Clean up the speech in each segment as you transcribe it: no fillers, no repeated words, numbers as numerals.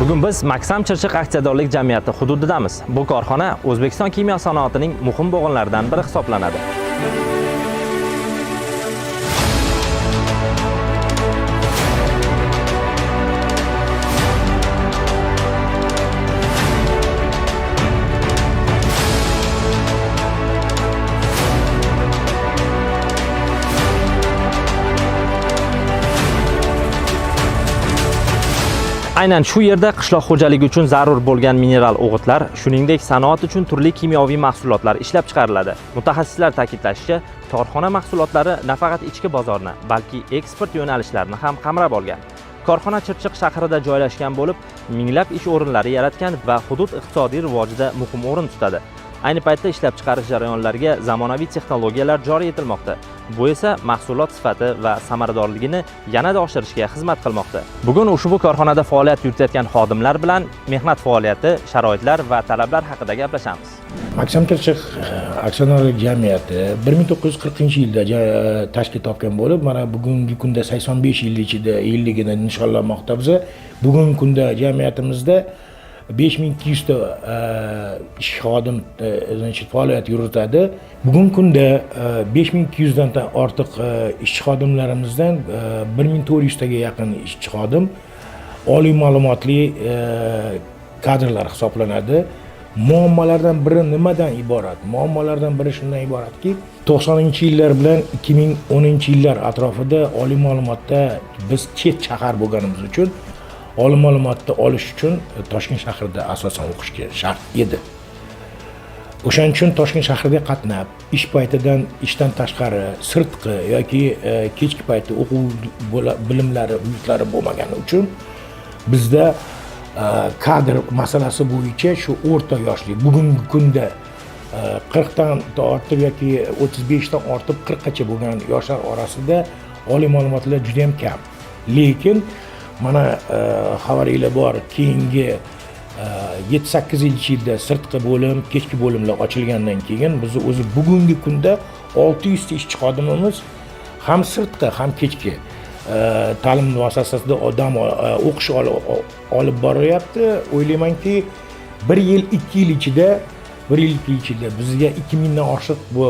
Bugun biz Maksam Chirchiq aksiyadorlik jamiyati hududidamiz. Bu korxona O'zbekiston kimyo sanoatining muhim bo'g'inlaridan biri hisoblanadi. Aynan shu yerda qishloq xo'jaligi uchun zarur bo'lgan mineral o'g'itlar, shuningdek, sanoat uchun turli kimyoviy mahsulotlar ishlab chiqariladi. Mutaxassislar ta'kidlashicha, korxona mahsulotlari nafaqat ichki bozorni, balki eksport yo'nalishlarini ham qamrab olgan. Korxona Chirchiq shahrida joylashgan bo'lib, minglab ish o'rinlari yaratgan va hudud iqtisodiy rivojida muhim o'rin tutadi. Ayni paytda ishlab chiqarish jarayonlariga zamonaviy texnologiyalar joriy etilmoqda. Bu esa mahsulot sifati va samaradorligini yanada oshirishga xizmat qilmoqda. Bugun ushbu korxonada faoliyat yuritayotgan xodimlar bilan mehnat faoliyati, sharoitlar va talablar haqida gaplashamiz. Maksam Chirchiq aksiyadorlik jamiyati 1940 yilda tashkil topgan bo'lib, mana bugungi kunda 85 yil ichida yilligini nishonlamoqda biza. Bugungi kunda jamiyatimizda 5200 ta ish xodim значит, faoliyat yuritadi. Bugungi kunda 5200 dan ortiq ishchi xodimlarimizdan 1400 taga yaqin ishchi xodim oliy ma'lumotli kadrlar hisoblanadi. Muammolardan biri nimadan iborat? Muammolardan biri shundan iboratki, 90-yillar bilan 2010-yillar atrofida oliy ma'lumotda biz chet shahar bo'lganimiz uchun oliy ma'lumotni olish uchun Toshkent shahrida asosan o'qishga shart edi. O'shaning uchun Toshkent shahriga qatnab, ish paytidan ishdan tashqari sirtqi yoki kechki paytda o'quv bilimlari yurtlari bo'lmagani uchun bizda kadr masalasi bo'yicha shu o'rta yoshli bugungi kunda 40dan ortiq yoki 35dan ortib 40gacha bo'lgan yoshlar orasida oliy ma'lumotlar juda yam kam. Lekin mana xabaringlar bor, keyingi 7-8 yilda sirtqi bo'lim, kechki bo'limlar ochilgandan keyin bizni o'zi bugungi kunda 600 ta ishchi xodimimiz ham sirtqi, ham kechki ta'lim muassasasida odam o'qish olib boryapti. O'ylaymanki, bir yil 2 yil ichida, bir yil 2 yil ichida bizga 2000dan oshiq bu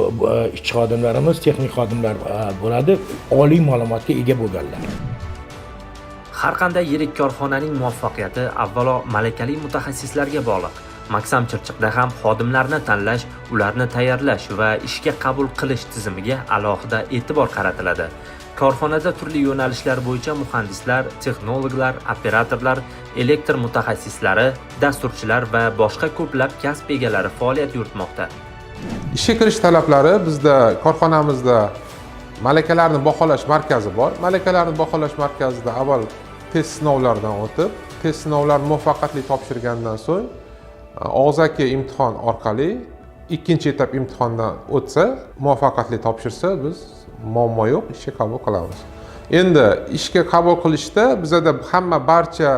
ishchi xodimlarimiz, texnik xodimlar bo'ladi, oliy ma'lumotga ega bo'lganlar. Har qanday yirik korxonaning muvaffaqiyati avvalo malakali mutaxassislarga bog'liq. Maksam Chirchiqda ham xodimlarni tanlash, ularni tayyorlash va ishga qabul qilish tizimiga alohida e'tibor qaratiladi. Korxonada turli yo'nalishlar bo'yicha muhandislar, texnologlar, operatorlar, elektr mutaxassislari, dasturchilar va boshqa ko'plab kasb egalari faoliyat yuritmoqda. Ishga kirish talablari: bizda korxonamizda malakalarni baholash markazi bor. Malakalarni baholash markazida avval test sinovlaridan o'tib, test sinovlarini muvaffaqiyatli topshirgandan so'ng og'zaki imtihon orqali ikkinchi etap imtihondan o'tsa, muvaffaqiyatli topshirsa, biz muammo yo'q, ishga qabul qilamiz. Endi ishga qabul qilishda bizada hamma barcha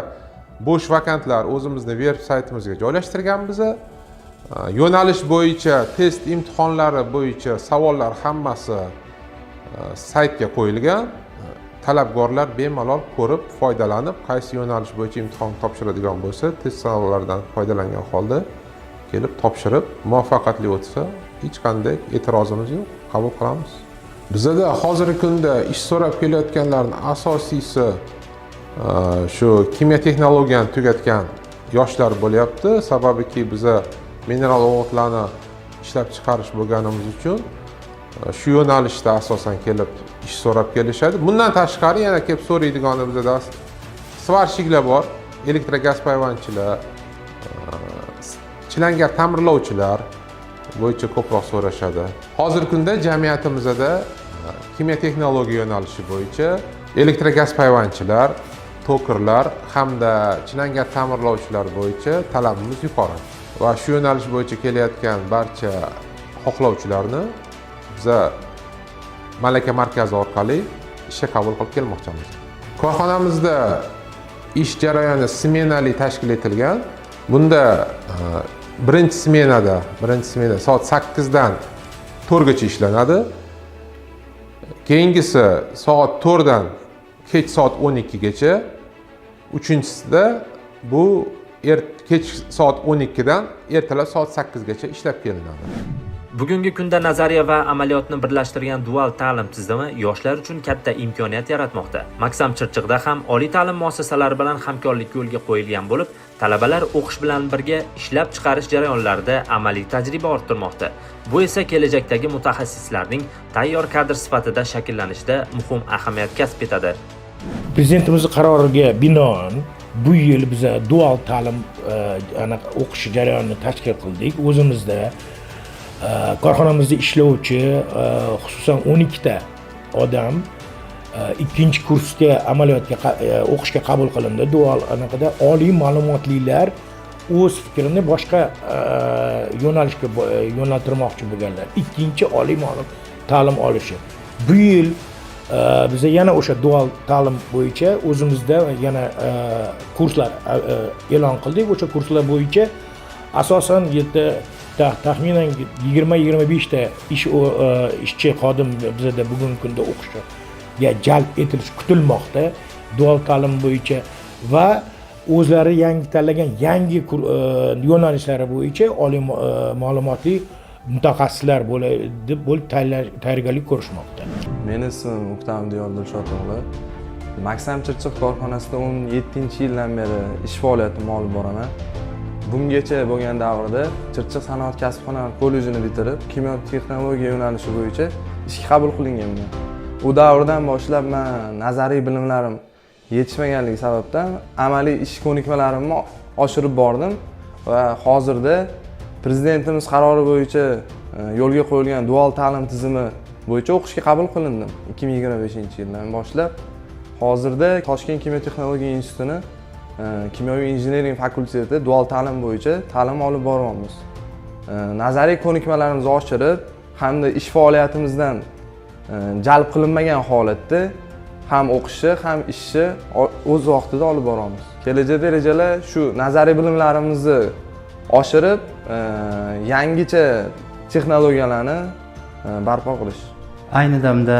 bo'sh vakantlar o'zimizni veb saytimizga joylashtirganmiz. Yo'nalish bo'yicha test imtihonlari bo'yicha savollar hammasi saytga qo'yilgan. Talabgorlar bemalol ko'rib, foydalanib, qaysi yo'nalish bo'yicha imtihon topshiradigan bo'lsa, test sinovlaridan foydalangan holda kelib topshirib, muvaffaqiyatli o'tsa, hech qanday e'tirozimiz yo'q, qabul qilamiz. Bizada hozirgi kunda ish so'rab kelayotganlarni asosiysi shu kimyo texnologiyani tugatgan yoshlar bo'lyapti, sababiki biza mineral o'g'itlarni ishlab chiqarish bo'lganimiz uchun shu yo'nalishda asosan kelib ish so'rab kelishadi. Bundan tashqari yana kelib so'raydigani bizada сварщик lar bor, elektrogaz payvandchilar, chilangar ta'mirlovchilar bo'yicha ko'proq so'rashadi. Hozirgi kunda jamiyatimizda kimyo texnologiya yo'nalishi bo'yicha elektrogaz payvandchilar, tokarlar hamda chilangar ta'mirlovchilar bo'yicha talabimiz yuqori va shu yo'nalish bo'yicha kelayotgan barcha xohlovchilarni biza malaka markazi orqali ishga qabul qilib kelmoqchimiz. Korxonamizda ish jarayoni smenali tashkil etilgan. Bunda birinchi smenada soat 8dan 4gacha ishlanadi, keyingisi soat 4dan kech soat 12gacha, uchinchisida Bu kech soat 12 dan ertalab soat 8 gacha ishlab kelinadi. Bugungi kunda nazariya va amaliyotni birlashtirgan dual ta'lim tizimi yoshlar uchun katta imkoniyat yaratmoqda. Maksam Chirchiqda ham oliy ta'lim muassasalari bilan hamkorlik yo'lga qo'yilgan bo'lib, talabalar o'qish bilan birga ishlab chiqarish jarayonlarida amaliy tajriba orttirmoqda. Bu esa kelajakdagi mutaxassislarning tayyor kadr sifatida shakllanishida muhim ahamiyat kasb etadi. Prezidentimizni qaroriga binoan bu yil biza dual ta'lim anaqa o'qish jarayonini tashkil qildik. O'zimizda korxonamizda ishlovchi xususan 12 ta odam ikkinchi kursga amaliyotga o'qishga qabul qilindi. Dual anaqada oliy ma'lumotlilar, o'z fikrini boshqa yo'nalishga yo'naltirmoqchi bo'lganlar ikkinchi oliy ma'lum ta'lim olishi. Bu yil biza yana o'sha dual ta'lim bo'yicha o'zimizda yana kurslar e'lon qildik. O'sha kurslar bo'yicha asosan yerda taxminan 20-25 ta ishchi xodim bizada bugungi kunda o'qishga jalb etilishi kutilmoqda dual ta'lim bo'yicha va o'zlari yangi tanlagan yangi yo'nalishlari bo'yicha oliy ma'lumotli mutaxassislar bo'ladi bo'lib tayyorgarlik ko'rishmoqda. Meni ismim O'ktam Diyor Dilshod o'g'li. Maksam Chirchiq korxonasida 17-yildan beri ish faoliyatimni olib boraman. Bungacha bo'lgan davrda Chirchiq sanoat kasb-hunar kollejini bitirib, kimyo texnologiya yo'nalishi bo'yicha ishga qabul qilinganman. U davrdan boshlab man nazariy bilimlarim yetishmaganligi sababdan amaliy ish ko'nikmalarimni oshirib bordim va hozirda prezidentimiz qarori bo'yicha yo'lga qo'yilgan dual ta'lim tizimi bo'yicha o'qishga qabul qilindim 2025-yildan boshlab. Hozirda Toshkent kimyo texnologiya institutini kimyoviy injiniring fakulteti dual ta'lim bo'yicha ta'lim olib boryapmiz. Nazariy ko'nikmalarimizni oshirib hamda ish faoliyatimizdan jalb qilinmagan holatda ham o'qishni, ham ishni o'z vaqtida olib boramiz. Kelajakda rejalar shu nazariy bilimlarimizni oshirib, yangicha texnologiyalarni barpo qilish. Ayni damda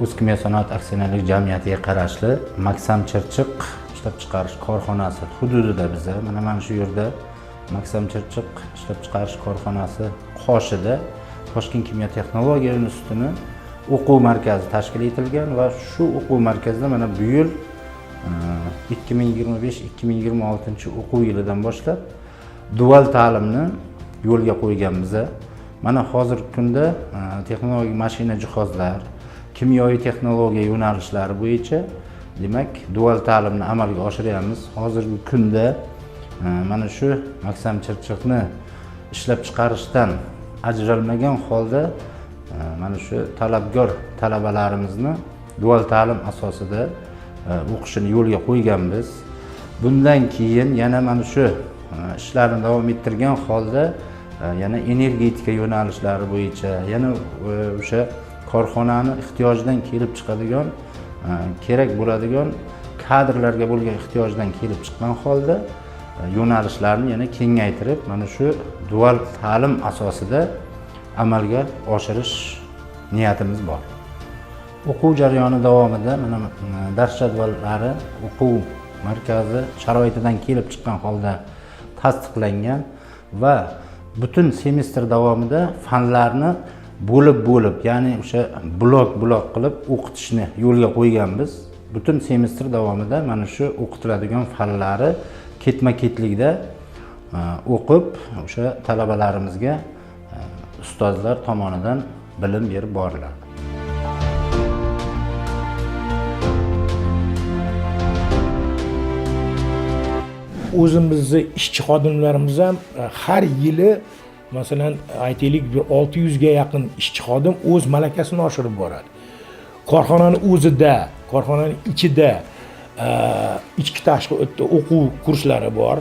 O'zkimyosanoat aksionerlik jamiyatiga qarashli Maksam Chirchiq ishlab chiqarish korxonasi hududida biza mana shu yerda Maksam Chirchiq ishlab chiqarish korxonasi qoshida Toshkent kimyo texnologiya institutini o'quv markazi tashkil etilgan va shu o'quv markazida mana bu yil 2025-2026 o'quv yilidan boshlab dual ta'limni yo'lga qo'yganmiz. Mana hozirgi kunda texnologik mashina jihozlar, kimyoviy texnologiya yo'nalishlari bo'yicha demak dual ta'limni amalga oshiryapmiz. Hozirgi kunda mana shu Maksam Chirchiqni ishlab chiqarishdan ajralmagan holda mana shu talabgor talabalarimizni dual ta'lim asosida o'qishini yo'lga qo'yganmiz. Bundan keyin yana mana shu ishlarni davom ettirgan holda yana energetika yo'nalishlari bo'yicha yana o'sha korxonani ehtiyojidan kelib chiqadigan kerak bo'ladigan kadrlarga bo'lgan ehtiyojdan kelib chiqqan holda yo'nalishlarni yana kengaytirib mana shu dual ta'lim asosida amalga oshirish niyatimiz bor. O'quv jarayoni davomida mana dars jadvallari o'quv markazi sharoitidan kelib chiqqan holda tasdiqlangan va butun semestr davomida fanlarni bo'lib-bo'lib, ya'ni o'sha blok-blok qilib o'qitishni yo'lga qo'yganmiz. Butun semestr davomida mana shu o'qitiladigan fanlari ketma-ketlikda o'qib, o'sha talabalarimizga ustozlar tomonidan bilim berib boriladi. O'zimizni ishchi xodimlarimiz ham har yili masalan aytaylik bir 600 ga yaqin ishchi xodim o'z malakasini oshirib boradi. Korxonani o'zida, korxonaning ichida ichki tashqi o'quv kurslari bor.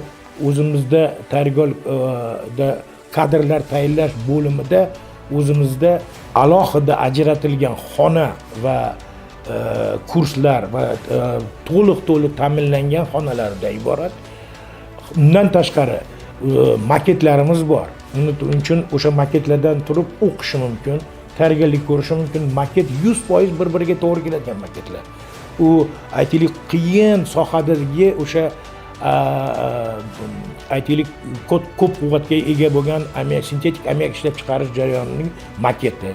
O'zimizda tayyorgarlikda kadrlar tayyorlash bo'limida o'zimizda alohida ajratilgan xona va kurslar va to'liq ta'minlangan xonalardan iborat. Undan tashqari maketlarimiz bor. Uning uchun o'sha maketlardan turib o'qishi mumkin, tayyorgarlik ko'rishi mumkin. Maket 100% bir-biriga to'g'ri keladigan maketlar. U aytaylik qiyin sohadagi o'sha Aytaylik, ko'p quvvatga ega bo'lgan ammiak, sintetik ammiak ishlab chiqarish jarayonining maketi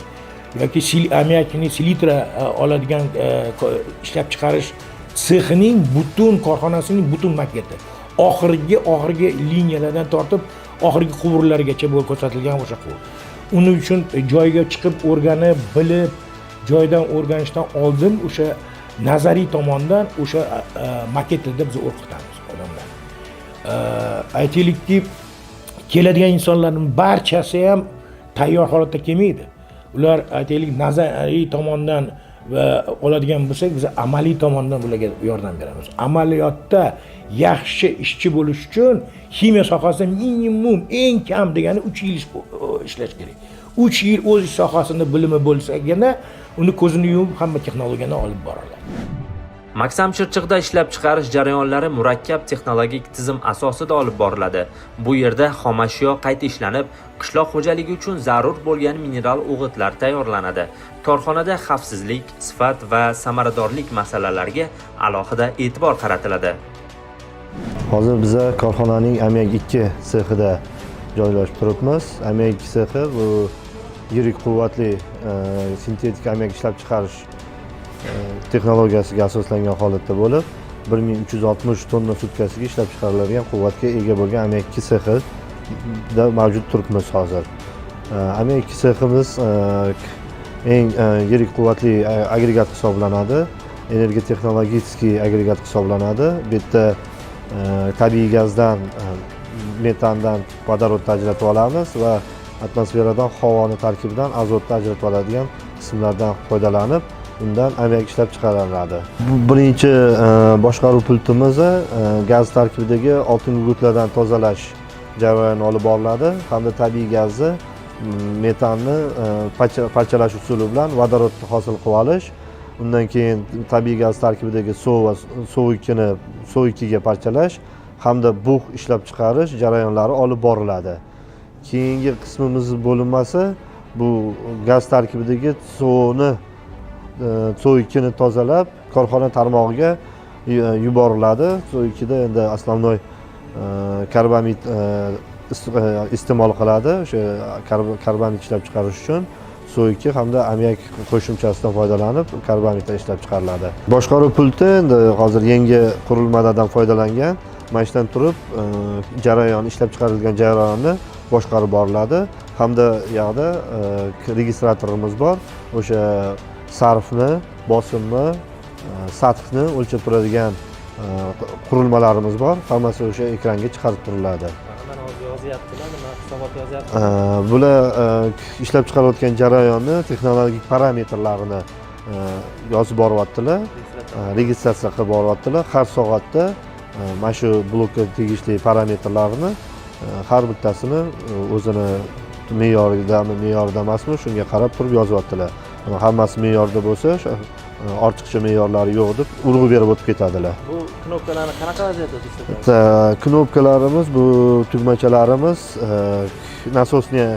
yoki ammiakni selitra oladigan ishlab chiqarish sexining butun korxonasining butun maketi, oxirgi liniyalardan tortib oxirgi quvurlargacha bo'lib ko'rsatilgan o'sha quvur. Uning uchun joyiga chiqib, o'rganib, bilib, joyidan o'rganishdan oldin o'sha nazariy tomondan o'sha maketlarda biz o'qitamiz odamlarni. Aytaylikki, keladigan insonlarning barchasi ham tayyor holatda kelmaydi. Ular, aytaylik, nazariy tomondan va oladigan bo'lsak, biz amaliy tomondan bularga yordam beramiz. Amaliyotda yaxshi ishchi bo'lish uchun ximiya sohasida minimum, eng kam degani 3 yil ishlash kerak. 3 yil o'z ish sohasida bilimi bo'lsagina, uni ko'zini yumib hamma texnologiyani olib bora oladi. Maksam Chirchiqda ishlab chiqarish jarayonlari murakkab texnologik tizim asosida olib boriladi. Bu yerda xomashyo qayta ishlanib, qishloq xo'jaligi uchun zarur bo'lgan mineral o'g'itlar tayyorlanadi. Korxonada xavfsizlik, sifat va samaradorlik masalalariga alohida e'tibor qaratiladi. Hozir biza korxonaning ammiak 2 sexida joylashib turibmiz. Ammiak 2 sexi bu yirik quvvatli sintetik ammiak ishlab chiqarish texnologiyasiga asoslangan holatda bo'lib, 1360 tonna sutkasiga ishlab chiqariladigan quvvatga ega bo'lgan ammiak 2 sexida mavjud turibmiz hozir. Ammiak 2 seximiz eng yirik quvvatli agregat hisoblanadi. Энерготехнологический agregat hisoblanadi. Bu yerda tabiiy gazdan, metandan vodorodni ajratib olamiz va atmosferadan havoni tarkibidan azotni ajratib oladigan qismlardan foydalanib, undan ammiak ishlab chiqariladi. Bu birinchi boshqaruv pultimiz gaz tarkibidagi oltin gugurtlardan tozalash jarayoni olib boriladi hamda tabiiy gazni, metanni parchalash usuli bilan vodorodni hosil qilib olish, undan keyin tabiiy gaz tarkibidagi suv va SO2ni SO2ga parchalash hamda bug' ishlab chiqarish jarayonlari olib boriladi. Keyingi qismimiz bo'linmasi bu gaz tarkibidagi suvni, SO2ni tozalab, korxona tarmog'iga yuboriladi. SO2da endi основной karbamid iste'mol qiladi. O'sha karbamid ishlab chiqarish uchun SO2 hamda ammiak qo'shimchasidan foydalanib karbamidlar ishlab chiqariladi. Boshqaruv pulti endi hozir yangi qurilmalardan foydalangan. Mana shudan turib jarayon, ishlab chiqarilgan jarayonni boshqarib boriladi hamda u yoqda registratorimiz bor. O'sha sarfni, bosimni, sathni o'lchab turadigan qurilmalarimiz bor. Hammasi o'sha ekranga chiqarib turiladi. Mana hozir yozyaptilar, nima hisobot yozyapti? Bular ishlab chiqarayotgan jarayonni texnologik parametrlarini yozib boryaptilar, registratsiya qilib boryaptilar. Har soatda mana shu blokka tegishli parametrlarni har bittasini o'zini me'yoridami, me'yorida emasmi, shunga qarab turib yozyaptilar. Hammasi me'yorda bo'lsa, o'sha ortiqcha me'yorlari yo'q deb urg'u berib o'tib ketadilar. Bu knopkalarni qanaqa vaziyatda ishlatamiz? Knopkalarimiz, bu tugmachalarimiz, насосный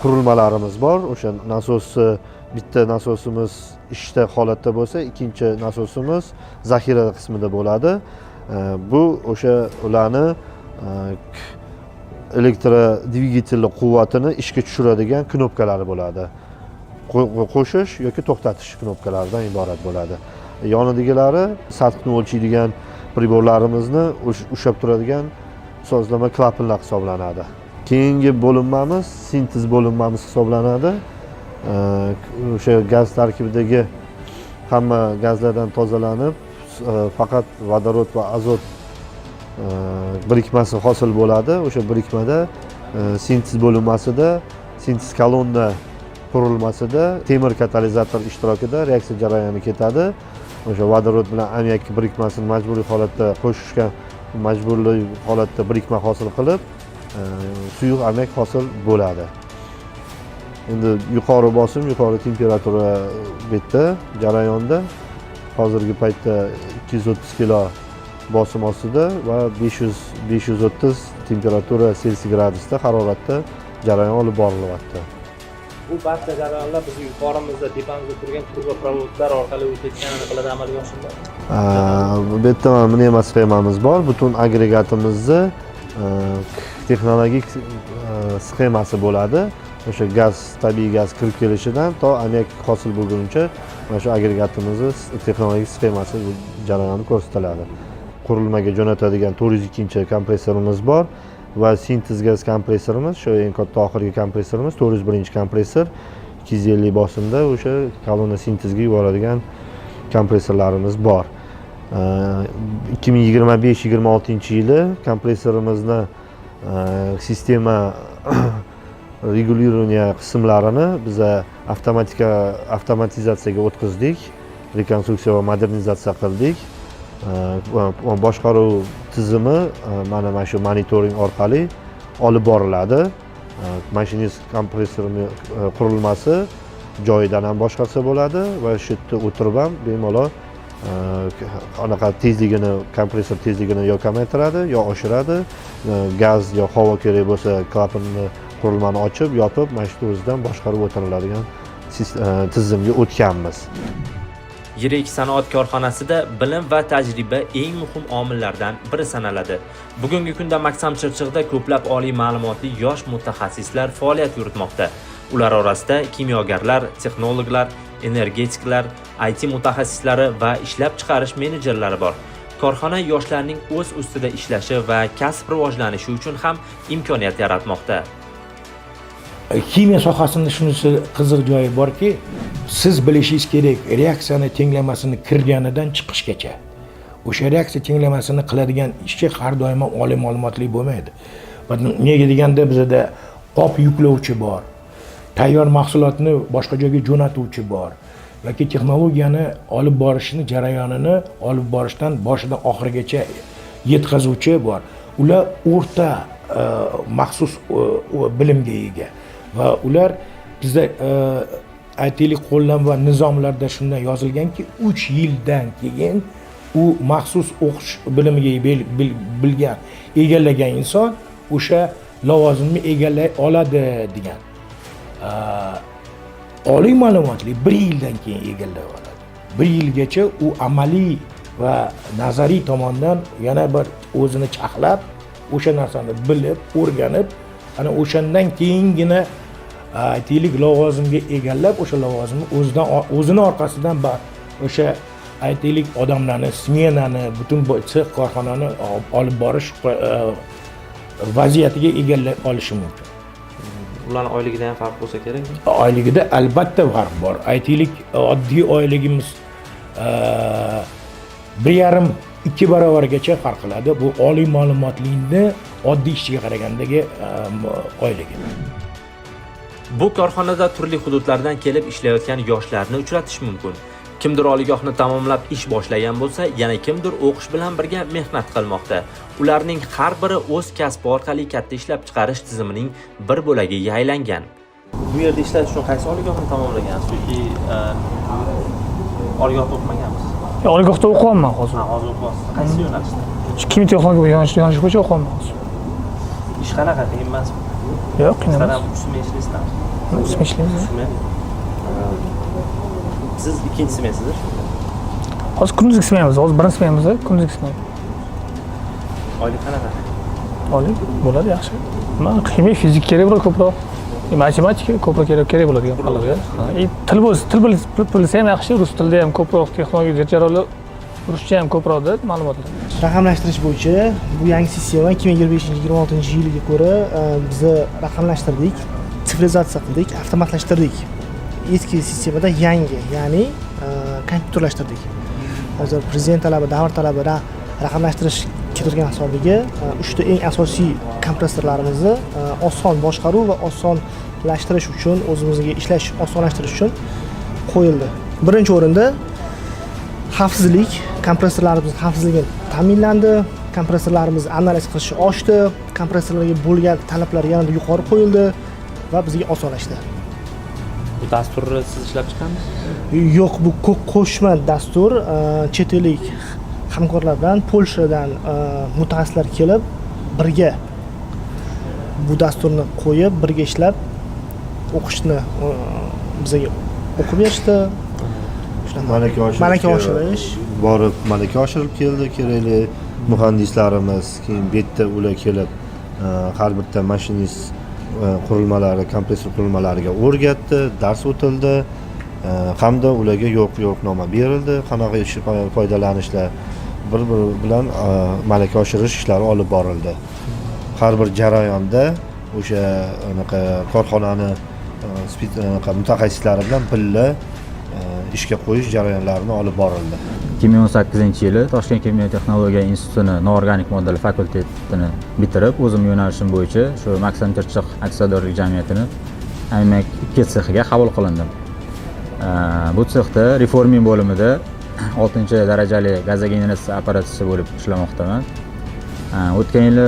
qurilmalarimiz bor. O'sha nasosni, bitta nasosimiz ishda holatda bo'lsa, ikkinchi nasosimiz zaxira qismida bo'ladi. Bu o'sha ularni elektrodvigatelni quvvatini ishga tushiradigan knopkalari bo'ladi. Qo'shish yoki to'xtatish knopkalaridan iborat bo'ladi. Yonidagilari sathni o'lchaydigan priborlarimizni ushlab turadigan sozlama klapanlar hisoblanadi. Keyingi bo'linmamiz sintez bo'linmamiz hisoblanadi. O'sha gaz tarkibidagi hamma gazlardan tozalanib, faqat vodorod va azot birikmasi hosil bo'ladi. O'sha birikmada sintez bo'linmasida, sintez kolonna qurilmasida temir katalizator ishtirokida reaksiya jarayoni ketadi. O'sha vodorod bilan ammiak birikmasini majburiy holatda qo'shishga, majburiy holatda birikma hosil qilib, suyuq ammiak hosil bo'ladi. Endi yuqori bosim, yuqori temperatura bu yerda jarayonda. Hozirgi paytda 230 kilo bosim ostida va 500, 530 temperatura Selsiy gradusda, haroratda jarayon olib borilyapti. Bu barcha jarayonlar bizni yuqorimizda, tepamizda turgan трубопровод lar orqali o'tayotgan anaqalarda amalga oshiriladi. Bu yerda mana pnevma sxemamiz bor. Butun agregatimizni texnologik sxemasi bo'ladi. O'sha gaz, tabiiy gaz kirib kelishidan to ammiak hosil bo'lgunicha mana shu agregatimizni texnologik sxemasi, bu jarayoni ko'rsatiladi. Qurilmaga jo'natadigan 402 kompressorimiz bor va sintez gaz kompressorimiz, shu eng katta oxirgi kompressorimiz 401 kompressor, 250 bosimda o'sha kolonna sintezga yuboradigan kompressorlarimiz bor. 2025-26 yili kompressorimizni sistema регулирования qismlarini biza avtomatizatsiyaga o'tkazdik, rekonstruksiya va modernizatsiya qildik. Boshqaruv tizimi mana shu monitoring orqali olib boriladi. Mashinist kompressorini qurilmasi joyidan ham boshqarsa bo'ladi va shu yerda o'tirib ham bemalol anaqa tezligini, kompressor tezligini yo kamaytiradi, yo oshiradi. Gaz yo havo kerak bo'lsa, klapanni, qurilmani ochib, yopib, mana shu o'zidan boshqarib o'tiriladigan tizimga o'tganmiz. Yirik sanoat korxonasida bilim va tajriba eng muhim omillardan biri sanaladi. Bugungi kunda Maksam Chirchiqda ko'plab oliy ma'lumotli yosh mutaxassislar faoliyat yuritmoqda. Ular orasida kimyogarlar, texnologlar, energetiklar, IT mutaxassislari va ishlab chiqarish menejerlari bor. Korxona yoshlarning o'z ustida ishlashi va kasb rivojlanishi uchun ham imkoniyat yaratmoqda. Ximiya sohasida shunisi qiziq joyi borki, siz bilishingiz kerak reaksiyani tenglamasini kirganidan chiqishgacha. O'sha reaksiya tenglamasini qiladigan ishchi har doim ham oliy ma'lumotli bo'lmaydi. Nega deganda, bizada qop yuklovchi bor, tayyor mahsulotni boshqa joyga jo'natuvchi bor yoki texnologiyani olib borishni jarayonini olib borishdan boshidan oxirigacha yetkazuvchi bor. Ular o'rta maxsus bilimga ega va ular bizda aytaylik, qo'llanma nizomlarda shunday yozilganki, 3 yildan keyin u maxsus o'qish bilimiga bilgan, egallagan inson o'sha lavozimni egallay oladi degan. Oliy ma'lumotli bir yildan keyin egallay oladi. Bir yilgacha u amaliy va nazariy tomondan yana bir o'zini charxlab, o'sha narsani bilib, o'rganib, ana o'shandan keyingina, aytaylik, lavozimga egallab, o'sha lavozimni o'zidan, o'zini orqasidan o'sha, aytaylik, odamlarni, smenani, butun sex, korxonani olib borish vaziyatiga egallay olishi mumkin. Ularni oyligida ham farq bo'lsa kerak. Oyligida albatta farq bor. Aytaylik, oddiy oyligimiz 1,5-2 barobargacha farq qiladi bu oliy ma'lumotlini oddiy ishchiga qaragandagi oyligi. Bu korxonada turli hududlardan kelib ishlayotgan yoshlarni uchratish mumkin. Kimdir oliygohni tamomlab ish boshlagan bo'lsa, yana kimdir o'qish bilan birga mehnat qilmoqda. Ularning har biri o'z kasbi orqali katta ishlab chiqarish tizimining bir bo'lagiga aylangan. Bu yerda ishlash uchun qaysi oliygohni tamomlagansiz yoki oliygohda o'qimaganmisiz? Oliygohda o'qiyapman hozir. Ha, hozir o'qiyapsiz. Qaysi yo'nalishda? Shu kimyo texnologiya yo'nalishi bo'yicha o'qiyapman hozir. Ish qanaqa, qiyin emasmi? Yo'q, qiyin Sizlar emas. ham 3 smen ishlaysizlarmi? 3 smen ishlaymiz. Smen. Siz ikkinchi smensiz. Hozir kunduzgi smenamiz, hozir birinchi smenamiz, kunduzgi smen. Oylik qanaqa? Oylik bo'ladi, yaxshi. Nima, ximiya, fizik kerak bo'ladi ko'proq. Matematika ko'proq kerak bo'ladigan fanlarga. Ha, и til bo'lsa, til bilsa ham yaxshi, rus tilida ham ko'proq texnologik jarayonlar, ruscha ham ko'proqda ma'lumotlar. Raqamlashtirish bo'yicha bu yangi sistema 2025-26 yilga ko'ra biza raqamlashtirdik, sifrizatsiya qildik, avtomatlashtirdik. Eski sistemada yangi, ya'ni kompyuterlashtirdik. Hozir prezident talabi, davr talabi raqamlashtirish ketayotgan hisobiga uchta eng asosiy kompressorlarimizni oson boshqaruv va osonlashtirish uchun, o'zimizga ishlash osonlashtirish uchun qo'yildi. Birinchi o'rinda xavfsizlik, kompressorlarimiz xavfsizligi ta'minlandi, kompressorlarimiz analiz qilishi oshdi, kompressorlarga bo'lgan talablar yanada yuqori qo'yildi va bizga osonlashdi. Bu dasturni siz ishlab chiqqanmisiz? Yo'q, bu qo'shma dastur, chet ellik hamkorlar bilan Polshadan mutaxassislar kelib, birga bu dasturni qo'yib, birga ishlab O'qishni bizaga o'qib berishdi. Shunaqa. Malaka oshirish. Malaka oshirish. Borib malaka oshirib keldi kerakli muhandislarimiz. Keyin bu yerda ular kelib har bitta mashinist qurilmalari, kompressor qurilmalariga o'rgatdi, dars o'tildi hamda ularga yo'q yo'riqnoma berildi, qanaqa ish foydalanishlar, bir biri bilan malaka oshirish ishlari olib borildi. Har bir jarayonda o'sha anaqa korxonani anaqa mutaxassislari bilan birga ishga qo'yish jarayonlarini olib borildi. 2018-yili Toshkent kimyo texnologiya institutini noorganik moddalar fakultetini bitirib, o'zim yo'nalishim bo'yicha shu Maksam Chirchiq aksiyadorlik jamiyatini Ammiak 2 sexiga qabul qilindim. Bu sexda reforming bo'limida 6-darajali gazogeneratsiya apparatchisi bo'lib ishlamoqdaman. O'tgan yili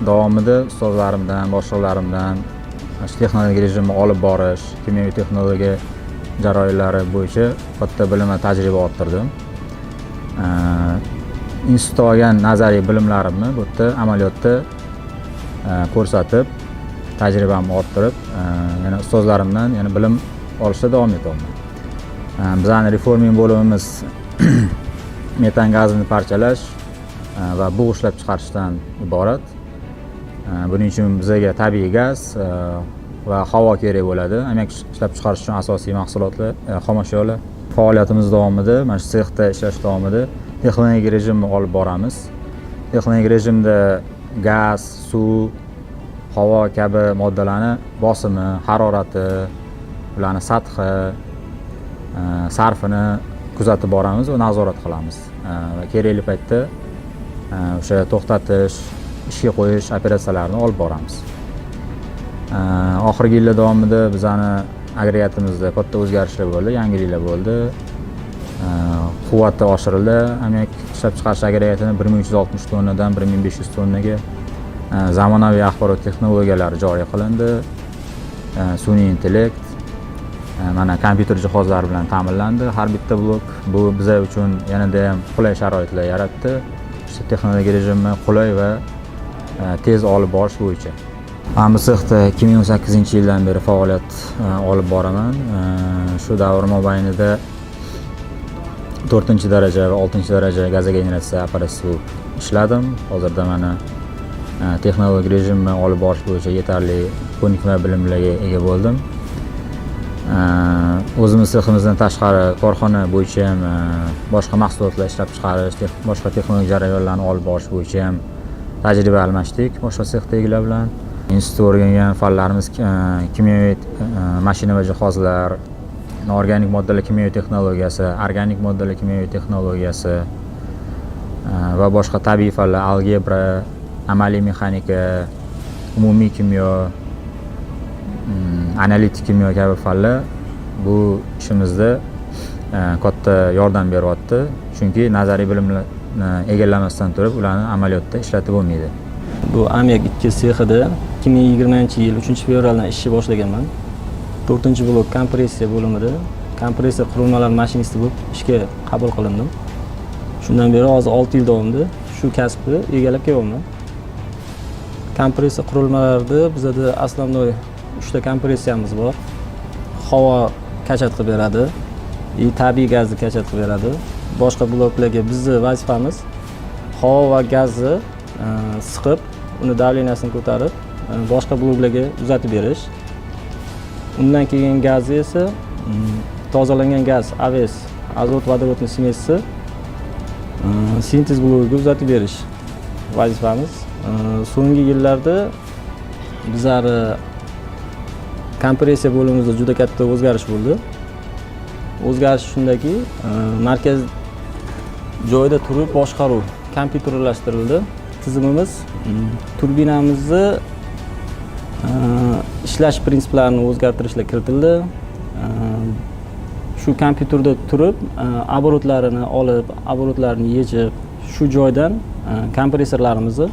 davomida ustozlarimdan, boshliqlarimdan shu texnologik rejimni olib borish, kimyoviy texnologiya jarayonlari bo'yicha katta bilim va tajriba orttirdim. Institutda olgan nazariy bilimlarimni bu yerda amaliyotda ko'rsatib, tajribamni orttirib, yana ustozlarimdan yana bilim olishda davom etyapman. Bizani reforming bo'limimiz metan gazini parchalash va bug' ishlab chiqarishdan iborat. Buning uchun bizaga tabiiy gaz va havo kerak bo'ladi. Ammiak ishlab chiqarish uchun asosiy mahsulotlar, xomashyolar. Faoliyatimiz davomida, mana shu sexda ishlash davomida texnologik rejimni olib boramiz. Texnologik rejimda gaz, suv, havo kabi moddalarni bosimi, harorati, ularni sathi, sarfini kuzatib boramiz va nazorat qilamiz. Va kerakli paytda o'sha to'xtatish, ishga qo'yish operatsiyalarini olib boramiz. Oxirgi yillar davomida bizani agregatimizda katta o'zgarishlar bo'ldi, yangiliklar bo'ldi. Quvvati oshirildi. Ammiak ishlab chiqarish agregatini 1360 tonnadan 1500 tonnaga, zamonaviy axborot texnologiyalari joriy qilindi. Sun'iy intellekt, mana kompyuter jihozlari bilan ta'minlandi har bitta blok. Bu biza uchun yanada ham qulay sharoitlar yaratdi. Shu texnologik rejimni qulay va tez olib borish bo'yicha. Man bu sexda 2018-yildan beri faoliyat olib boraman. Shu davr mobaynida 4-daraja va 6-daraja gazogeneratsiya apparatchisi bo'lib ishladim. Hozirda mana texnologik rejimni olib borish bo'yicha yetarli ko'nikma, bilimlarga ega bo'ldim. O'zimiz seximizdan tashqari korxona bo'yicha ham boshqa mahsulotlar ishlab chiqarish, boshqa texnologik jarayonlarni olib borish bo'yicha ham tajriba almashdik boshqa sexdagilar bilan. Institutda o'rgangan fanlarimiz kimyoviy mashina va jihozlar, noorganik moddalar kimyoviy texnologiyasi, organik moddalar kimyoviy texnologiyasi va boshqa tabiiy fanlar, algebra, amaliy mexanika, umumiy kimyo, analitik kimyo kabi fanlar bu ishimizda katta yordam beryapti. Chunki nazariy bilimlarni egallamasdan turib ularni amaliyotda ishlatib bo'lmaydi. Bu Ammiak 2 sexida 2020-yil 3-fevraldan ishni boshlaganman. 4-blok kompressiya bo'limida kompressor qurilmalari mashinisti bo'lib ishga qabul qilindim. Shundan beri hozir 6 yil davomida shu kasbni egallab kelyapman. Kompressor qurilmalarida bizada основной 3 ta kompressiyamiz bor. Havo качать qilib beradi и tabiiy gazni качать qilib beradi. Boshqa bloklarga bizni vazifamiz havo va gazni siqib, uni давления sini ko'tarib, boshqa bloklarga uzatib berish. Undan kelgan gazni esa tozalangan gaz AVS, азот водородный смесь i sintez blokiga uzatib berish vazifamiz. So'nggi yillarda bizlar kompressiya bo'limimizda juda katta o'zgarish bo'ldi. O'zgarish shundaki, markaz joyida turib boshqaruv kompyuterlashtirildi. Tizimimiz turbinamizni ishlash prinsiplarini o'zgartirishlar kiritildi. Shu kompyuterda turib оборот larini olib, оборот larini yechib, shu joydan kompressorlarimizni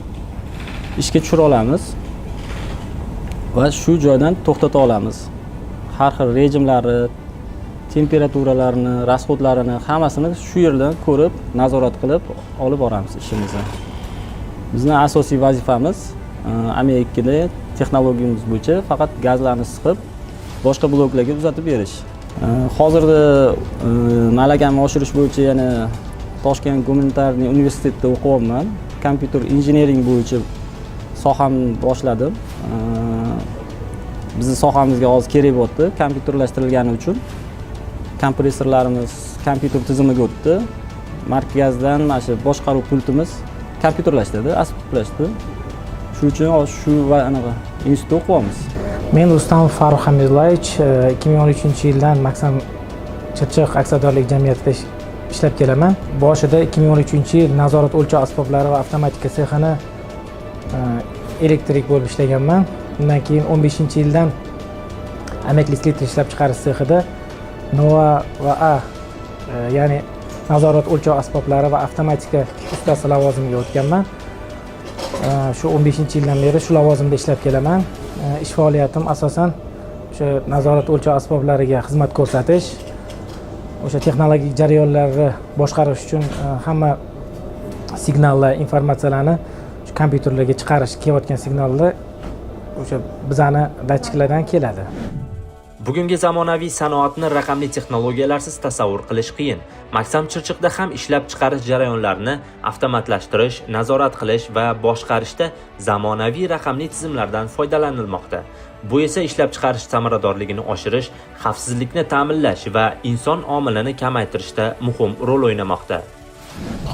ishga tushira olamiz va shu joydan to'xtata olamiz. Har xil rejimlari, temperaturalarini, расход larini hammasini shu yerdan ko'rib, nazorat qilib olib boramiz ishimizni. Bizni asosiy vazifamiz Amerikada texnologiyamiz bo'yicha faqat gazlarni siqib Boshqa bloklarga uzatib berish. Hozirda malakamni oshirish bo'yicha yana Toshkent гуманитарный universitetida o'qiyapman. Kompyuter injiniring bo'yicha sohamni boshladim. Bizni sohamizga hozir kerak bo'lyapti, kompyuterlashtirilgani uchun. Kompressorlarimiz kompyuter tizimiga o'tdi. Markazdan mana shu boshqaruv pultimiz kompyuterlashtirdi, asboblashdi. Shuning uchun hozir shu va anaqa institutda o'qiyapmiz. Men Rustamov Farruh Hamidullayevich, 2013-yildan Maksam Chirchiq aksiyadorlik jamiyatida ishlab kelaman. Boshida 2013-yil nazorat o'lchov asboblari va avtomatika sexini elektrik bo'lib ishlaganman. Undan keyin 15-yildan ammiakli selitra ishlab chiqarish sexida NOA va A, ya'ni nazorat o'lchov asboblari va avtomatika ustasi lavozimiga o'tganman. Shu 15-yildan beri shu lavozimda ishlab kelaman. Ish faoliyatim asosan o'sha nazorat o'lchov asboblariga xizmat ko'rsatish, o'sha texnologik jarayonlarni boshqarish uchun hamma signallar, informatsiyalarni shu kompyuterlarga chiqarish, kelayotgan signallar o'sha bizani datchiklardan keladi. Bugungi zamonaviy sanoatni raqamli texnologiyalarsiz tasavvur qilish qiyin. Maksam Chirchiqda ham ishlab chiqarish jarayonlarini avtomatlashtirish, nazorat qilish va boshqarishda zamonaviy raqamli tizimlardan foydalanilmoqda. Bu esa ishlab chiqarish samaradorligini oshirish, xavfsizlikni ta'minlash va inson omilini kamaytirishda muhim rol o'ynamoqda.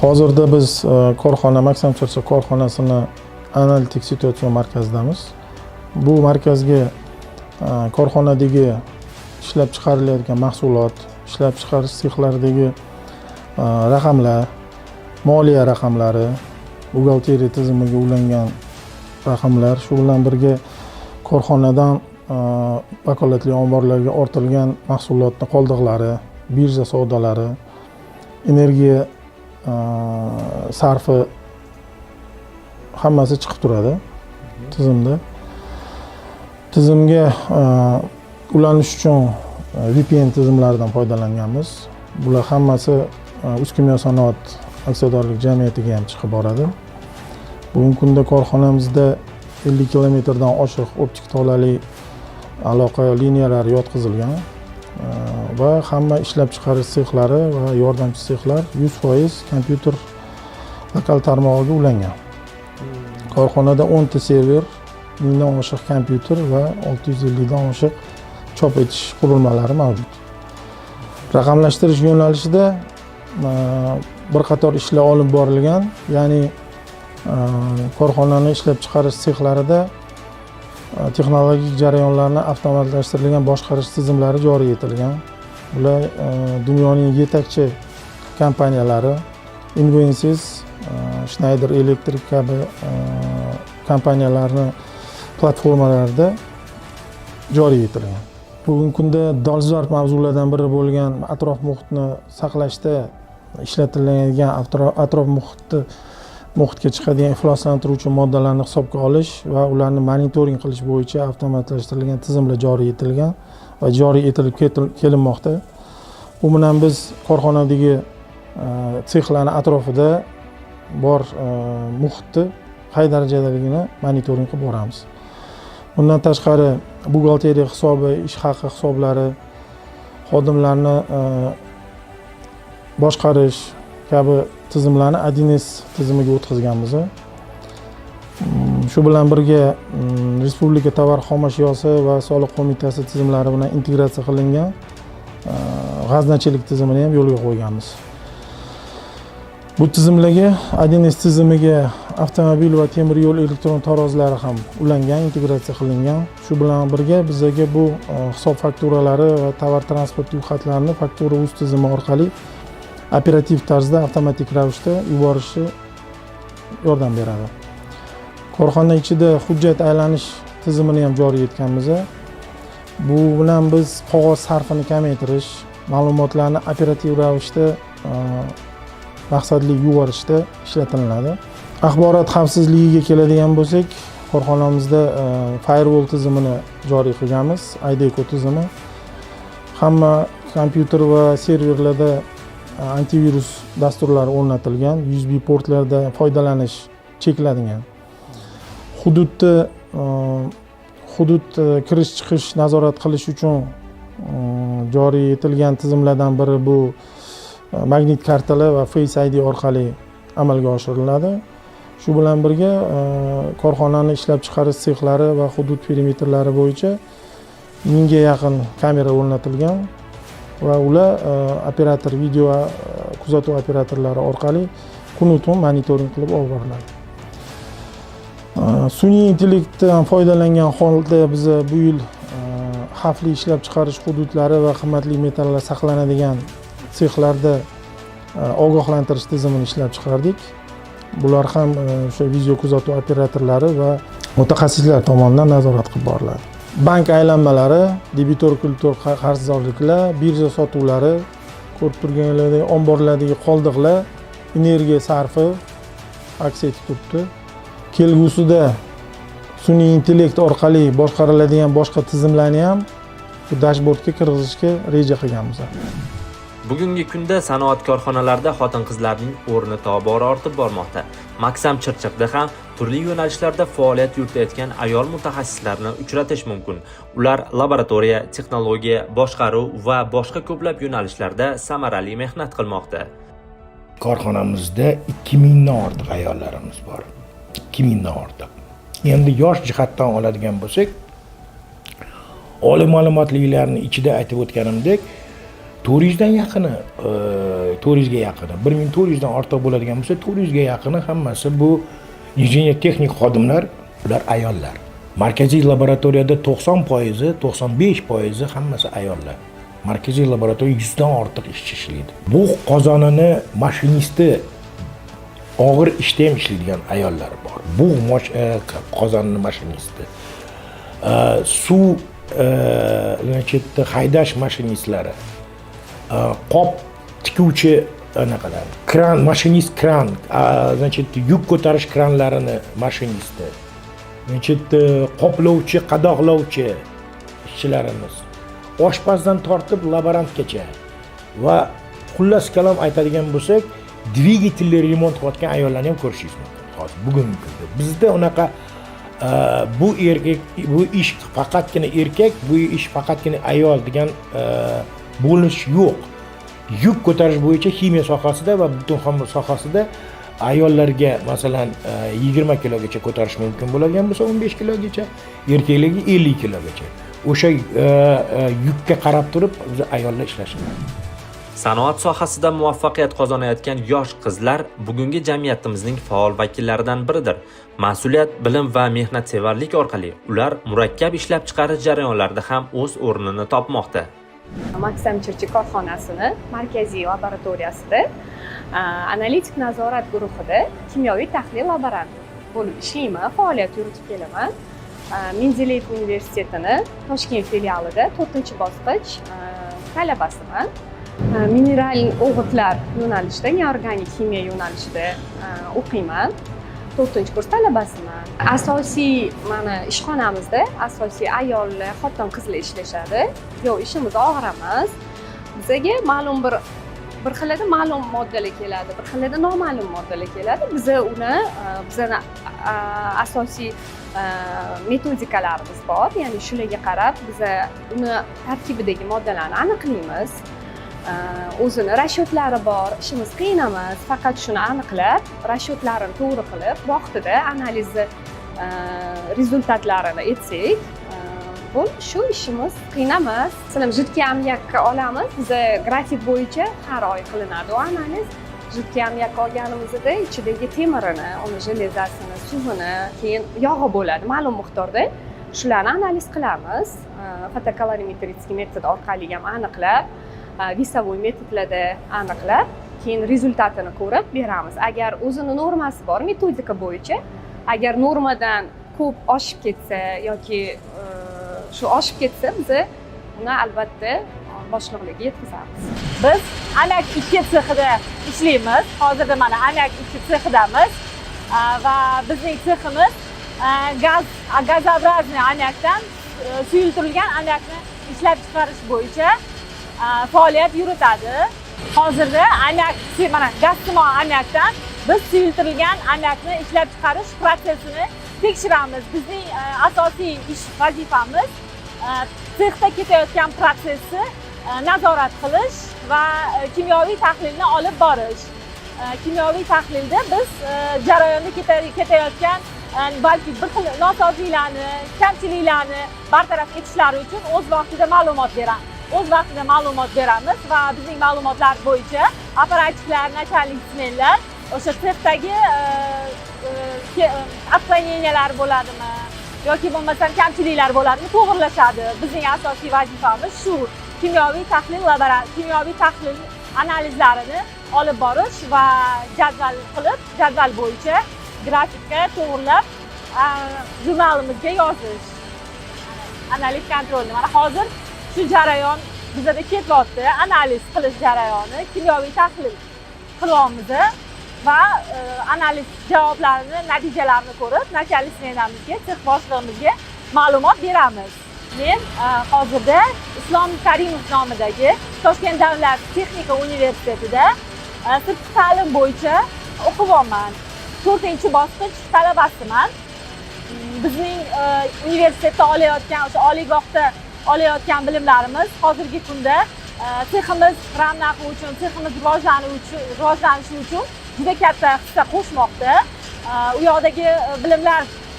Hozirda biz korxona, Maksam Chirchiq korxonasini analitik situatsion markazidamiz. Bu markazga korxonadagi ishlab chiqarilayotgan mahsulot, ishlab chiqarish sexlaridagi raqamlar, moliya raqamlari, buxgalteriya tizimiga ulangan raqamlar, shu bilan birga korxonadan vakolatli omborlarga ortilgan mahsulotni qoldiqlari, birja savdolari, energiya sarfi, hammasi chiqib turadi tizimda. Tizimga ulanish uchun VPN tizimlaridan foydalanganmiz. Bular hammasi O'zkimyosanoat aksiyadorlik jamiyatiga ham chiqib boradi. Bugungi kunda korxonamizda 50 kilometrdan oshiq optik tolali aloqa liniyalari yotqizilgan va hamma ishlab chiqarish sexlari va yordamchi sexlar 100% kompyuter lokal tarmog'iga ulangan. Korxonada 10 ta server, 1000 dan oshiq kompyuter va 650 dan oshiq chop etish qurilmalari mavjud. Raqamlashtirish yo'nalishida bir qator ishlar olib borilgan, ya'ni korxonani ishlab chiqarish sexlarida texnologik jarayonlarni avtomatlashtirilgan boshqarish tizimlari joriy etilgan. Bular dunyoning yetakchi kompaniyalari Invensys, Schneider Electric kabi kompaniyalarni platformalarida joriy etilgan. Bugungi kunda dolzarb mavzulardan biri bo'lgan atrof muhitni saqlashda ishlatiladigan atrof muhitga chiqadigan ifloslantiruvchi moddalarni hisobga olish va ularni monitoring qilish bo'yicha avtomatlashtirilgan tizimlar joriy etilgan va joriy etilib kelinmoqda. Bu bilan biz korxonadagi sexlarni atrofida bor muhitni qay darajadaligini monitoring qilib boramiz. Bundan tashqari, buxgalteriya hisobi, ish haqi hisoblari, xodimlarni boshqarish kabi tizimlarni 1S tizimiga o'tkazganmiz. Shu bilan birga Respublika tovar xom ashyosi va soliq qo'mitasi tizimlari bilan integratsiya qilingan g'aznachilik tizimini ham yo'lga qo'yganmiz. Bu tizimlarga, 1S tizimiga avtomobil va temir yo'l elektron tarozilari ham ulangan, integratsiya qilingan. Shu bilan birga bizaga bu hisob fakturalari va tovar transport yuk xatlarini faktura uz tizimi orqali operativ tarzda, avtomatik ravishda yuborishi yordam beradi. Korxona ichida hujjat aylanish tizimini ham joriy etganmiz. Bu bilan biz qog'oz sarfini kamaytirish, ma'lumotlarni operativ ravishda maqsadli yuborishda ishlatiladi. Axborot xavfsizligiga keladigan bo'lsak, korxonamizda firewall tizimini joriy qilganmiz, IDECO tizimi. Hamma kompyuter va serverlarda antivirus dasturlari o'rnatilgan, USB portlarda foydalanish cheklangan. Hududda Hudud kirish chiqish nazorat qilish uchun joriy etilgan tizimlardan biri bu magnit kartalar va Face ID orqali amalga oshiriladi. Shu bilan birga korxonani ishlab chiqarish sexlari va hudud perimetrlari bo'yicha 1000ga yaqin kamera o'rnatilgan va ular operator video kuzatuv operatorlari orqali kunu tun monitoring qilib olib boriladi. Sun'iy intellektdan foydalangan holda biza bu yil xavfli ishlab chiqarish hududlari va qimmatli metallar saqlanadigan sexlarda ogohlantirish tizimini ishlab chiqardik. Bular ham o'sha video kuzatuv operatorlari va mutaxassislar tomonidan nazorat qilib boriladi. Bank aylanmalari, debitor, kreditor qarzdorliklar, birja sotuvlari, ko'rib turganlaridek, omborlardagi qoldiqlar, energiya sarfi aks etib turibdi. Kelgusida sun'iy intellekt orqali boshqariladigan boshqa tizimlarni ham bu dashbordga kirgizishga reja qilganmiz. Bugungi kunda sanoat korxonalarida xotin-qizlarning o'rni tobora ortib bormoqda. Maksam Chirchiqda ham turli yo'nalishlarda faoliyat yuritayotgan ayol mutaxassislarni uchratish mumkin. Ular laboratoriya, texnologiya, boshqaruv va boshqa ko'plab yo'nalishlarda samarali mehnat qilmoqda. Korxonamizda 2000dan ortiq ayollarimiz bor, 2000dan ortiq. Endi yosh jihatdan oladigan bo'lsak, oliy ma'lumotlilarni ichida, aytib o'tganimdek, 400dan yaqini, 400ga yaqini, 1400dan ortiq bo'ladigan bo'lsa, 400ga yaqini hammasi bu injener texnik xodimlar, ular ayollar. Markaziy laboratoriyada 90%, 95% hammasi ayollar. Markaziy laboratoriya 100dan ortiq ishchi ishlaydi. Bug' qozonini mashinisti, og'ir ishda ham ishlaydigan ayollar bor. Bug' qozonini mashinisti, suv значит, haydash mashinistlari, qop tikuvchi anaqalar, kran mashinist, kran, значит, yuk ko'tarish kranlarini mashinisti, значит, qoplovchi, qadoqlovchi ishchilarimiz, oshpazdan tortib laborantgacha va xullas kalom aytadigan bo'lsak, dvigatelni remont qilayotgan ayollarni ham ko'rishingiz mumkin hozir, bugungi kunda. Bizda unaqa bu erkak, bu ish faqatgina erkak, bu ish faqatgina ayol degan bo'linish yo'q. Yuk ko'tarish bo'yicha ximiya sohasida va butun sohasida ayollarga, masalan, 20 kilogacha ko'tarish mumkin bo'ladigan bo'lsa, 15 kilogacha, erkaklarga 50 kilogacha. O'sha yukka qarab turib biz ayollar ishlashi mumkin. Sanoat sohasida muvaffaqiyat qozonayotgan yosh qizlar bugungi jamiyatimizning faol vakillaridan biridir. Mas'uliyat, bilim va mehnatsevarlik orqali ular murakkab ishlab chiqarish jarayonlarida ham o'z o'rnini topmoqda. Maksam Chirchiq korxonasini markaziy laboratoriyasida analitik nazorat guruhida kimyoviy tahlil laboranti bo'lib ishlayman, faoliyat yuritib kelaman. Mendeleyev universitetini Toshkent filialida to'rtinchi bosqich talabasiman. Mineral o'g'itlar yo'nalishida, neorganik ximiya yo'nalishida o'qiyman, to'rtinchi kurs talabasiman. Asosiy mana ishxonamizda asosiy ayollar, xotin qizlar ishlashadi. Yo'q, ishimiz og'ir emas. Bizaga ma'lum bir xilida ma'lum moddalar keladi, bir xilida noma'lum moddalar keladi. Biza uni bizani asosiy metodikalarimiz bor, ya'ni shularga qarab biza uni tarkibidagi moddalarni aniqlaymiz. O'zini расчет lari bor, ishimiz qiyin emas, faqat shuni aniqlab, расчет larini to'g'ri qilib, vaqtida analizni результат larini aytsak bo'ldi, shu, ishimiz qiyin emas. Masalan, жидкий ammiakni olamiz, biza grafik bo'yicha har oy qilinadi u analiz. Жидкий ammiak olganimizda ichidagi temirini, uni железа sini, suvini, keyin yog'i bo'ladi ma'lum miqdorda, shularni analiz qilamiz. Фотоколориметрический metod orqali ham aniqlab, весовой metodlarda aniqlab, keyin результат ini ko'rib beramiz. Agar o'zini normasi bor metodika bo'yicha, agar normadan ko'p oshib ketsa yoki shu oshib ketsa, biza uni albatta boshliqlarga yetkazamiz. Biz ammiak 2 sexida ishlaymiz. Hozirda mana ammiak 2 sexidamiz va bizning seximiz gaz, газообразный ammiakdan suyultirilgan ammiakni ishlab chiqarish bo'yicha faoliyat yuritadi. Hozirda ammiak, mana gazsimon ammiakdan biz suyultirilgan ammiakni ishlab chiqarish protsessini Tekshiramiz. Bizning asosiy ish vazifamiz sexda ketayotgan protsessni nazorat qilish va kimyoviy tahlilni olib borish. Kimyoviy tahlilda biz jarayonda ketayotgan balki bir xil nosozliklarni, kamchiliklarni bartaraf etishlari uchun o'z vaqtida ma'lumot beramiz va bizning ma'lumotlar bo'yicha аппаратчик lar, начальник smenlar o'sha sexdagi отклонения lar bo'ladimi yoki bo'lmasam kamchiliklar bo'ladimi, to'g'irlashadi. Bizning asosiy vazifamiz shu kimyoviy tahlil analizlarini olib borish va jadval qilib, jadval bo'yicha grafikka to'g'irlab, jurnalimizga yozish, анализ контрольный. Mana hozir shu jarayon bizada ketyapti, analiz qilish jarayoni, kimyoviy tahlil qilyapmiz va analiz javoblarini, natijalarini ko'rib, начальник smenamizga, sex boshlig'imizga ma'lumot beramiz. Men hozirda Islom Karimov nomidagi Toshkent davlat texnika universitetida sirtqi ta'lim bo'yicha o'qiyapman, to'rtinchi bosqich talabasiman. Bizning universitetda olayotgan, o'sha oliygohda olayotgan bilimlarimiz hozirgi kunda seximiz ravnaqi uchun, seximiz rivojlanishi uchun juda katta hissa qo'shmoqda. U yoqdagi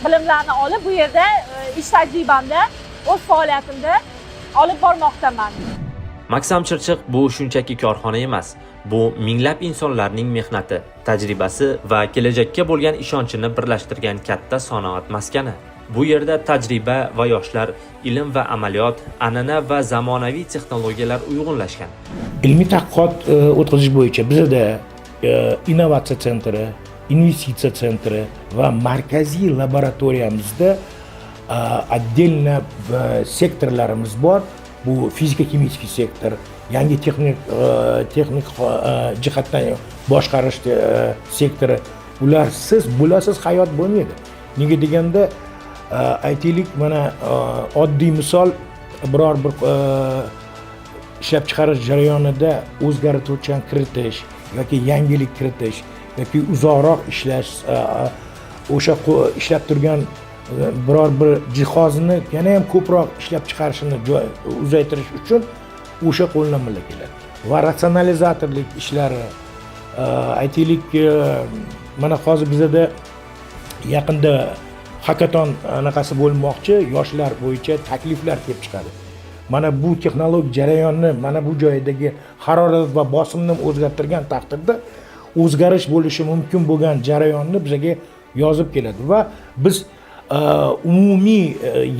bilimlarni olib, bu yerda ish tajribamda, o'z faoliyatimda olib bormoqdaman. Maksam Chirchiq bu shunchaki korxona emas. Bu minglab insonlarning mehnati, tajribasi va kelajakka bo'lgan ishonchini birlashtirgan katta sanoat maskani. Bu yerda tajriba va yoshlar, ilm va amaliyot, an'ana va zamonaviy texnologiyalar uyg'unlashgan. Ilmiy tadqiqot o'tkazish bo'yicha bizada innovatsiya центр i, investitsiya центр i va markaziy laboratoriyamizda отдельно sektorlarimiz bor. Bu fizika химический сектор, yangi texnik jihatdan boshqarish sektori. Ularsiz, bularsiz hayot bo'lmaydi. Nega deganda, aytaylik, mana oddiy misol, biror bir ishlab chiqarish jarayonida o'zgartuvchan kiritish yoki yangilik kiritish yoki uzoqroq ishlash, o'sha ishlab turgan biror bir jihozni yana ham ko'proq ishlab chiqarishini uzaytirish uchun o'sha qo'llanmalar keladi va ratsionalizatorlik ishlari. Aytaylik, mana hozir bizada yaqinda hakaton anaqasi bo'lmoqchi, yoshlar bo'yicha takliflar kelib chiqadi. Mana bu texnologik jarayonni, mana bu joydagi harorat va bosimni o'zgartirgan taqdirda o'zgarish bo'lishi mumkin bo'lgan jarayonni bizga yozib keladi va biz umumiy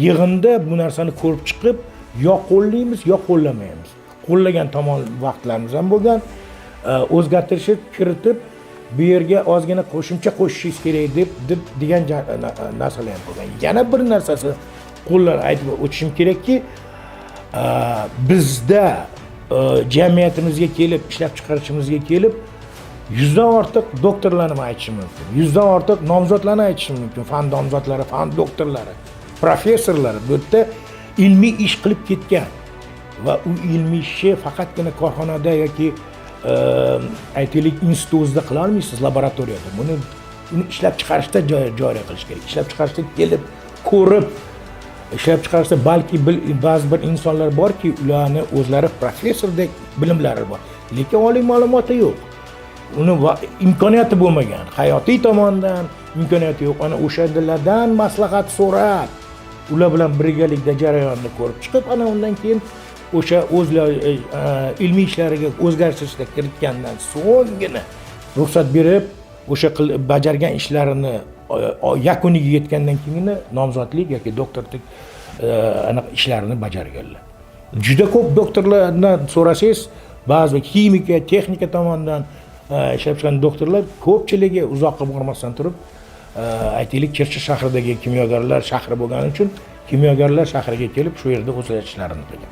yig'inda bu narsani ko'rib chiqib, yo qo'llaymiz, yo qo'llamaymiz. Qo'llagan tomon vaqtlarimiz ham bo'lgan, o'zgartirishni kiritib, bu yerga ozgina qo'shimcha qo'shishingiz kerak deb degan narsalar ham bo'lgan. Yana bir narsasi qo'llar aytib o'tishim kerakki, bizda jamiyatimizga kelib, ishlab chiqarishimizga kelib, 100dan ortiq doktorlarni man aytishim mumkin, 100dan ortiq nomzodlarni aytishim mumkin, fan nomzodlari, fan doktorlari, professorlari bu yerda ilmiy ish qilib ketgan va u ilmiy ishni faqatgina korxonada yoki aytaylik, institut o'zida qila olmaysiz, laboratoriyada. Uni ishlab chiqarishda joriy qilish kerak. Ishlab chiqarishda kelib ko'rib, ishlab chiqarishda balki ba'zi bir insonlar borki, ularni o'zlari professordek bilimlari bor, lekin oliy ma'lumoti yo'q, uni imkoniyati bo'lmagan, hayotiy tomondan imkoniyati yo'q. Ana o'shandalardan maslahat so'rab, ular bilan birgalikda jarayonni ko'rib chiqib, ana undan keyin o'sha o'zlari ilmiy ishlariga o'zgartirishlar kiritgandan so'nggina ruxsat berib, o'sha bajargan ishlarini yakuniga yetgandan keyingina nomzodlik yoki doktorlik anaqa ishlarini bajarganlar. Juda ko'p doktorlardan so'rasangiz, ba'zi ximika, texnika tomondan ishlab chiqqan doktorlar ko'pchiligi uzoqqa bormasdan turib, aytaylik, Chirchiq shahridagi kimyogarlar shahri bo'lgani uchun kimyogarlar shahriga kelib, shu yerda o'z ishlarini qilgan.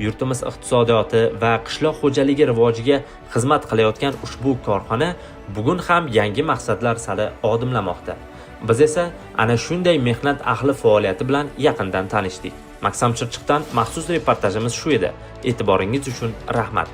Yurtimiz iqtisodiyoti va qishloq xo'jaligi rivojiga xizmat qilayotgan ushbu korxona bugun ham yangi maqsadlar sari odimlamoqda. Biz esa ana shunday mehnat ahli faoliyati bilan yaqindan tanishdik. Maksam Chirchiqdan maxsus reportajimiz shu edi. E'tiboringiz uchun rahmat.